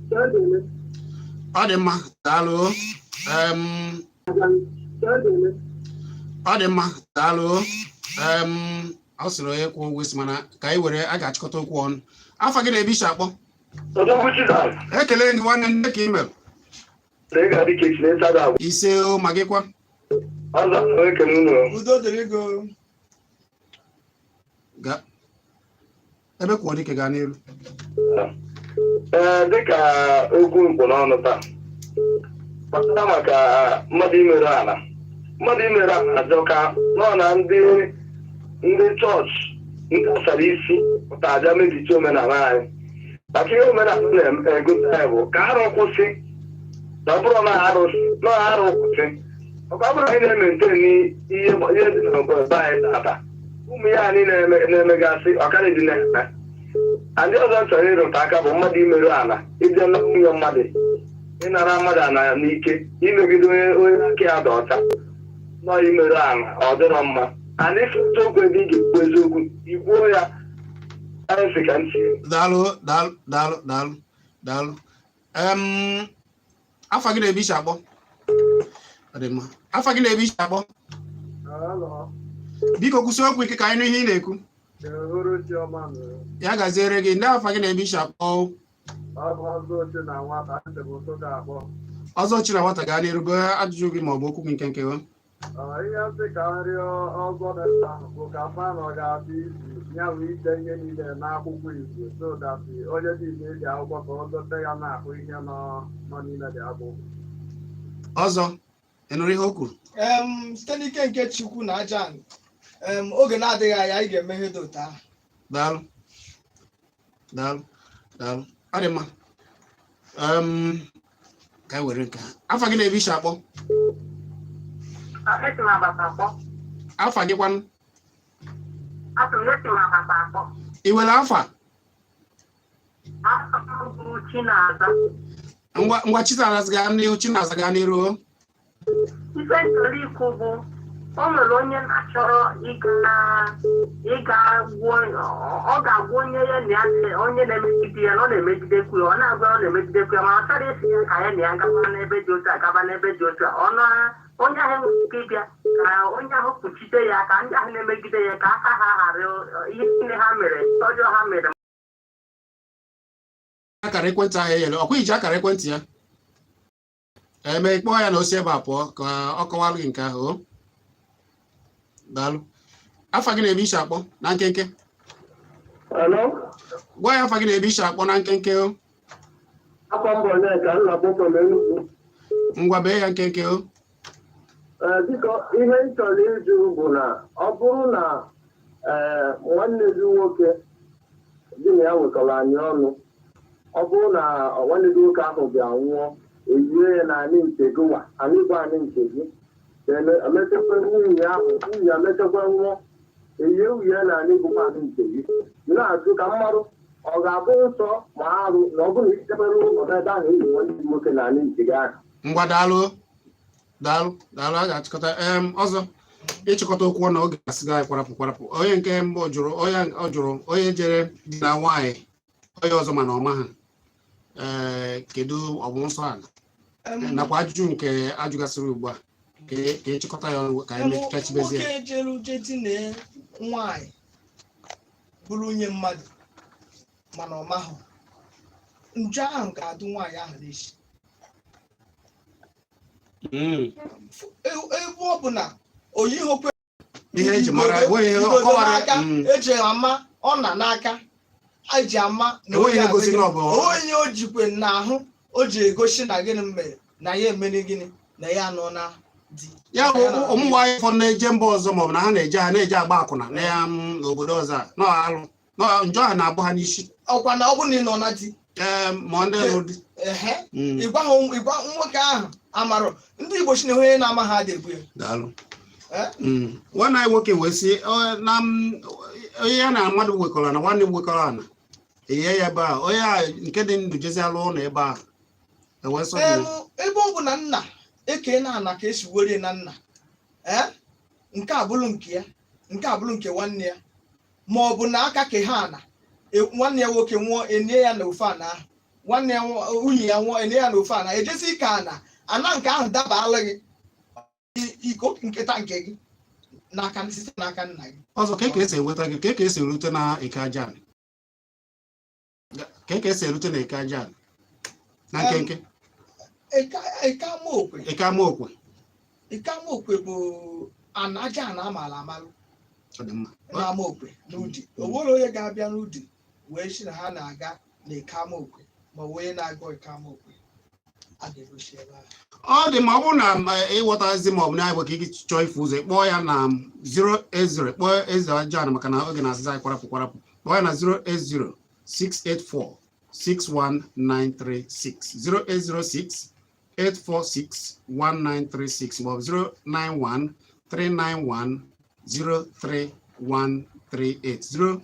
E: ka ọ ga-eme.
A: Ọ dị mma, daalụ.
E: Ka ọ ga-eme.
A: Ọ dị mma, daalụ. Ọ sịrị onye kwụ ụgwọ isi, mana ka anyị were a ga-achịkọta okwu ọnụ. Afa gị na ebe isi akpọ?
C: Odogwu Jizọs.
A: Ekele gị, nwanne nne, ka email.
C: Na ị ga-adị ka esi na-esa agwa.
A: Ise o, ma gị kwa.
C: Ọzọ ekele unu.
B: Udo dịrị gị o.
A: Ga ebe kwụọ dike, gaa n'iru.
C: Ee, dịka okwu mkpụ n'ọnụ taa gbasara maka mmadụ imerụ ala, mmadụ imerụ ala ajọka nọ na ndị chọọchị ndị asara isi pụta abịa mebichi omenala anyị, maka ihe omenala na-egosi anyị bụ ka arụ kwụsị, na ọ bụrụ na arụ na arụ kwụsị, ọkwa ọ bụrụ na anyị na-emente ihe ihe dị n'obodo anyị tata, ụmụ ya anyị na-emegasị ọkara dị na-eme. Ndị ọzọ chọrọ ịrụta aka bụ mmadụ imerụ ala, ịbịa na nwunye mmadụ, ịnara mmadụ ala n'ike, imegide onye aka ya dị ọcha nọ, imerụ ala ọ dịrọ mma. And ife okwu ebe ị ga-ekwu eziokwu, ikwuo ya, anyị sị ka ntị.
A: Daalụ, daalụ, daalụ, daalụ, daalụ. Afa gị na ebe isi akpọ? Ọ dị mma. Afa gị na ebe isi akpọ, biko kwụsị okwu ike ka anyị nụ ihe ị na-ekwu. Ya gaziere gị. Ndị afa gị na ebe isi akpọ? Ọzọ chi na nwata, gaa n'iru, gụọ ajụjụ gị ma ọ bụ okwu gị nkenke o.
F: Ihe nsị ka nrịọ ọzọ dị ahụ bụ ka mma na ọ ga-abụ izu ya bụ ide ihe niile n'akwụkwọ Igbo, so that onye niile eji akwụkwọ ka ọ gote ya na-ahụ ihe nọ n'ime dị akwụkwọ.
A: Ọzọ, ị nụrụ ihe o kwuru?
B: Site n'ike nke Chukwu na aja anị, oge na-adịghị anya anyị ga-eme ihe dị otu ahụ.
A: Daalụ, daalụ. Daalụ. Ọ dị mma. Ka anyị were nke a. Afa gị na ebe i si akpọ?
D: Esi m Abakpa akpọ.
A: Afa gị kwanụ?
D: Asị m esi m Abakpa akpọ.
A: I nwere afa?
D: Afa m bụ Chinaza.
A: Ngwa ngwa, Chinaza, gaa n'ihu. Chinaza, gaa n'iru o.
D: Ife m chọrọ ikwu bụ o nwere onye na-achọrọ ịga gwuo, ọ ga-agwa onye ya na ya onye na-emegide ya na ọ na-emegidekwu ya, ọ na-agwa ya ọ na-emegidekwu ya, mana ọ chọrọ isi ya ka ya na ya gaba n'ebe dị otu a, gaba n'ebe dị otu a. Ọ na onye ahụ enweghị ike ịbịa ka onye ahụ kpuchite ya, ka ndị ahụ na-emegide ya, ka aka ha ghara ihe niile ha mere ọjọọ ha mere.
A: Akara ekwentị ahụ enyere ọkwa iji akara ekwentị ya eme, kpọọ ya na o si ebe a pụọ ka ọ kọwalụ gị nke ahụ o. Daalụ. Afa gị na ebe i si akpọ na nkenke?
F: Hello?
A: Gwa ya afa gị na ebe i si akpọ na nkenke o.
F: Afa m bụ Onyeka Nna from Enugu.
A: Ngwa, bee ya nkenke o.
F: Ee, biko, ihe m chọrọ ịjụ bụ na ọ bụrụ na ee nwanne gị nwoke gị na ya nwekọrọ anyị ọnụ, ọ bụrụ na nwanne gị nwoke ahụ bịa nwụọ, eyie ya na anị nke gị nwa, anị bụ anị nke gị, emechakwa nwunye ahụ, nwunye emechakwa nwụọ, eyie nwunye ya na anị bụkwa anị nke gị, m na-ajụ ka mmarụ ọ ga-abụ nsọ ma arụ na ọ bụrụ na idebere ụlọ n'ebe ahụ enyi nwanne gị nwoke na anị nke gị ahụ?
A: Ngwa, daalụ, daalụ, daalụ. A ga-achịkọta ọzọ ịchịkọta okwu na oge asịga anyị kwarapụ kwarapụ. Onye nke mbụ jụrụ, onye ọ jụrụ, onye jere di na nwaanyị onye ọzọ mana ọ ma ha, ee, kedu ọ bụ nsọ ala? Nakwa ajụjụ nke ajụgasịrị ugbu a, ka ịchịkọta ya ọnụ ka anyị mechachibezie.
B: Nwoke jere uje dine nwaanyị bụrụ nwunye mmadụ mana ọ mahụ, njọ ahụ ga-adụ nwaanyị ahụ n'isi. Ebe ọ bụ na oyighokwe
A: Ihe eji mara enweghị ihe ọ
B: igodo
A: kọwara
B: n'aka eji ama ọ na n'aka eji ama na
A: Enweghị ihe
B: onye
A: gosiri na ọ bụ-
B: onye o jikwe n'ahụ o ji egosi na gịnị mere na ya emere gịnị na ya anọ na di.
A: Ya bụ, ụmụ nwaanyị ụfọdụ na-eje mba ọzọ maọbụ na ha na-eje, ha na-eje agba akwụna na ya n'obodo ọzọ a nọ alụ nọ njọ ha na-abụ ha n'isi.
B: Ọkwa na ọ bụrụ na ị nọ na di.
A: Ee, ma ndị lụrụ di.
B: Ehe. Ịgwa ha, ịgwa nwoke ahụ amarọ ndị Igbo si na onye na-ama ha adị ebu ya.
A: Daalụ.
B: Eh?
A: Nwanne anyị nwoke wee sị na onye ya na mmadụ wekọrọ na nwanne m wekọrọ ana enye ya ebe a, onye a nke dị ndụ jezi alụ ụlọ ebe a ewee sọ gị.
B: Ebe ọ bụ na nna eke na ana ka esi were na nna, ee, nke a bụrụ nke ya, nke a bụrụ nke nwanne ya, ma ọ bụ na aka ke ha ana, nwanne ya nwoke nwụọ, enye ya na ofe ana ahụ, nwanne ya nwunye ya nwụọ, enye ya na ofe ana, ejezi ike ana ana nke ahụ dabala gị iko nketa nke gị n'aka site n'aka nna gị.
A: Ọzọ, ka esi enweta gị, ka esi erute na Eke Aja, ka esi erute na Eke Aja na nkenke?
B: Eke Amaokwe.
A: Eke Amaokwe.
B: Eke Amaokwe bụ ana aja ana amaala amalụ.
A: Ọ dị mma.
B: Na Amaokwe n'Udi, o nwere onye ga-abịa n'Udi wee sị na ha na-aga na Eke Amaokwe, ma ọ bụ onye na-aga Eke Amaokwe a ga-egosi ebe ahụ.
A: Ọ dị ma ọ bụrụ na ịghọtazi ma ọ bụ na-agba ka ị chọọ ifu ụzọ, kpọọ ya na 080, kpọọ Eze Aja maka na oge na-azịza anyị kwarapụ kwarapụ. Kpọọ ya na 080 684 61936, 0806 846 1936, maọbụ 091 391 03138,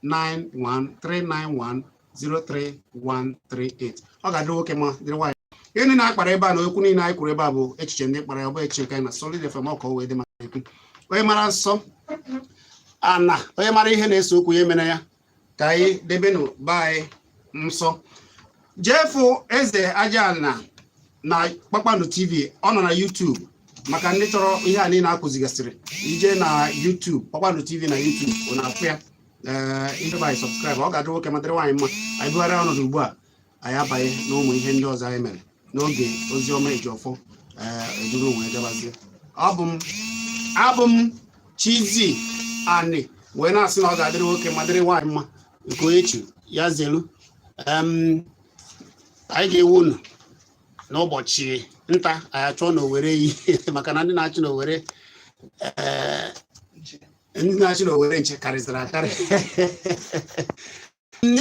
A: 091 391 03138. Ọ ga-adịrị nwoke ma dịrị nwaanyị. Ihe niile a kpara ebe a na okwu niile anyị kwuru ebe a bụ echiche ndị kpara ya, ọ bụ echiche nke anyị na Solid FM ọka o wee dị maka ekwu. Onye mara nsọ ana, onye mara ihe na-ese okwu ya emere ya, ka anyị debenụ be anyị nsọ. Jee fụ Eze Aja na na Kpakpando TV, ọ nọ na YouTube, maka ndị chọrọ ihe a niile akụzigasịrị. Ije na YouTube, Kpakpando TV na YouTube, ọ na-afụ ya. Ee, idebe anyị subscribe. Ọ ga-adị nwoke ma dịrị nwaanyị mma. Anyị bugharịa ọnọdụ ugbu a, anyị abanye n'ụmụ ihe ndị ọzọ anyị mere n'oge oziọma Ejiọfọ. Ee, eduru wee gabazie. Ọ bụ m, abụ m Chizzy Ani, wee na-asị na ọ ga-adịrị nwoke ma dịrị nwaanyị mma. Nke onye chi ya zelu. Anyị ga-ewu unu n'ụbọchị nta. Anyị achọọ na Owere yi maka na ndị na-achị n'Owere, ee,
B: Nche.
A: Ndị na-achị n'Owere nche karịzịrị akarị.